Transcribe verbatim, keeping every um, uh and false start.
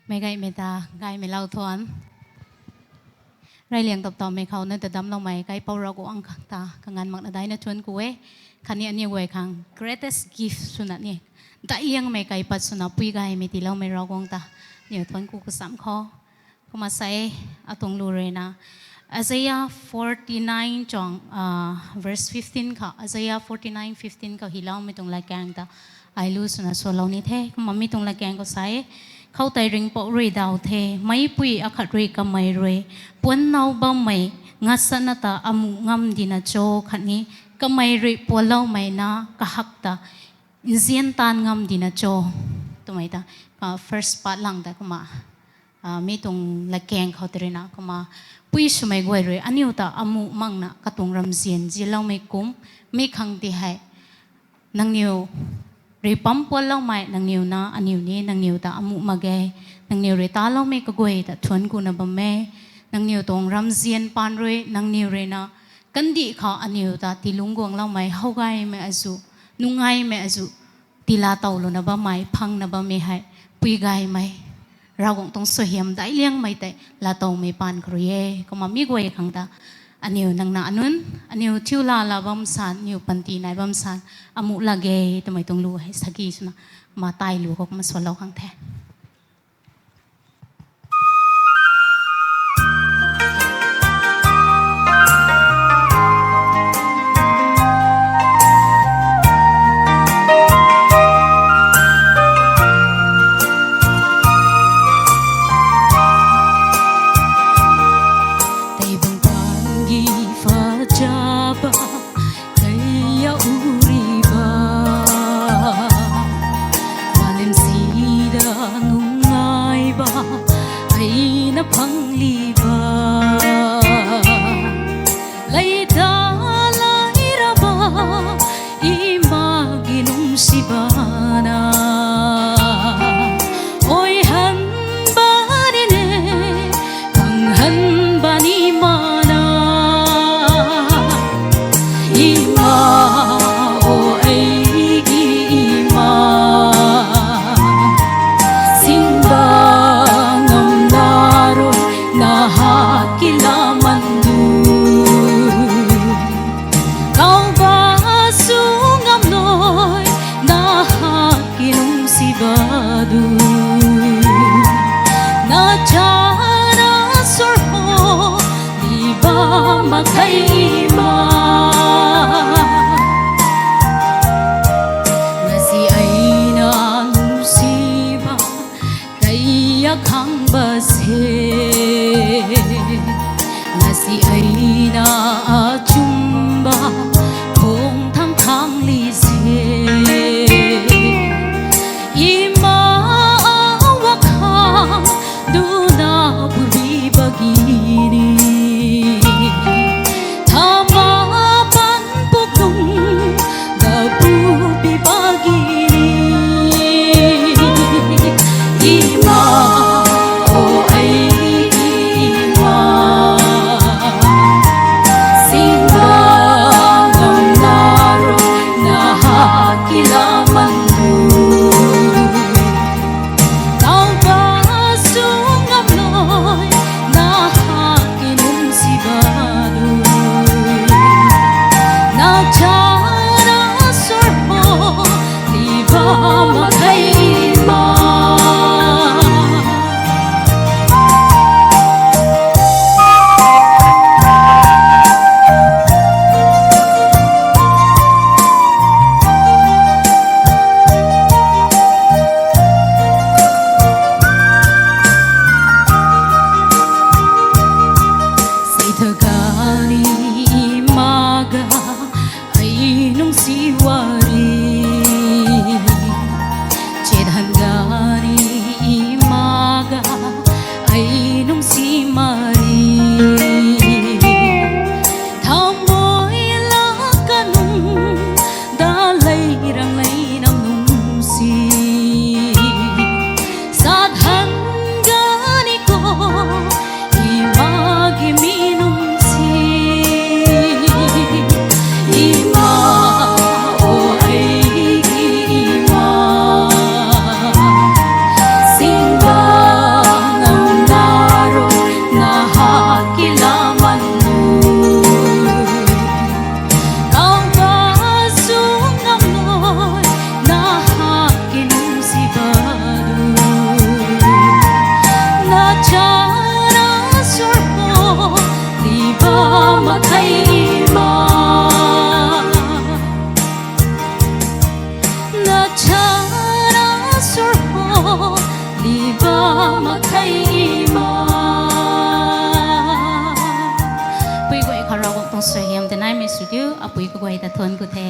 Meic gaymei ta gaymei lou thuan. Reyliang tap tawmei khou na ta damcloumei kaipouc Ravguangc ta kanganv makna daihna thuan ku e. Khatni aniw guay khang greatest gift swna ni, daic liangmei kaipat swna pui gaymei tiiloumei Ravguangc ta aniw thuan ku kasam khou. Kumna sa e, atuang lu rui na Isaiah forty-nine tuang, verse fifteen khou, Isaiah forty-nine fifteen khou hyloumei tuang latkaeng ta ai lu swna salou ni the. Kumna mi tuang latkaeng khou sa e, Khoutei ringhpouc rui daw the, meicpui akhat rui kamei rui puanlou bammei ngatsatna ta amuh ngam dina cho khatni kamei rui puanloumei na kahak ta nzian taanv ngam dina cho, twmei ta, first part lang ta kumna, mi tuang latkaeng khou tei rui na kumna, pui swmei guay rui aniw ta amuh makna katuang ramzian zianloumei kum, mi khang ti hei, nangniw rui pam puanloumei nangniw na aniw ni nangniw ta amuh mak ge, nangniw rui taloumei kaguay ta thuan kuna bam e, nangniw tuang ramzian paan rui nangniw rui na kandih khou aniw ta tiilungc guangloumei, howgaymei azuh, nungaimei azuh, tiilatowlouna bammei, phangna bammei hei, pui gaymei, Ravguangc tuang suaihiam daic liangmei tei laatowmei paan khou rui e. Kumna mi guay khang ta, aniw nang na anunc, aniw thiu laa la bam san, aniw panty nai bam san, amuh lak ge twmei tuang lu hei sagi swna, kumna tei lu khou kumna salou khang the. Tei bang paan gi pha cha ba, tei a uri ba, malim si da nungai ba, tei na phang li ba, lei ta lei ra ba, ima gi lungsi bana, oi han bani ne, khang han bani mana, ima, o ei gi ima, singba ngamna rui na hak ki la man du, kauba su ngamlou na hak ki lungsi ba du, na chana sur ho, ni ba mak khe ima, na si ei na lungsi ba, tei a khang ba se, na si ei na achum ba, khang thang khang li se, ima a wa khang duna puri ba gi ni, thama pan puk dung da pu pi ba gi ni, ima, o ei ima, singba Ravguangc tuang suaihiam ta naimei sw diu, apui kaguay ta thuanc ku the.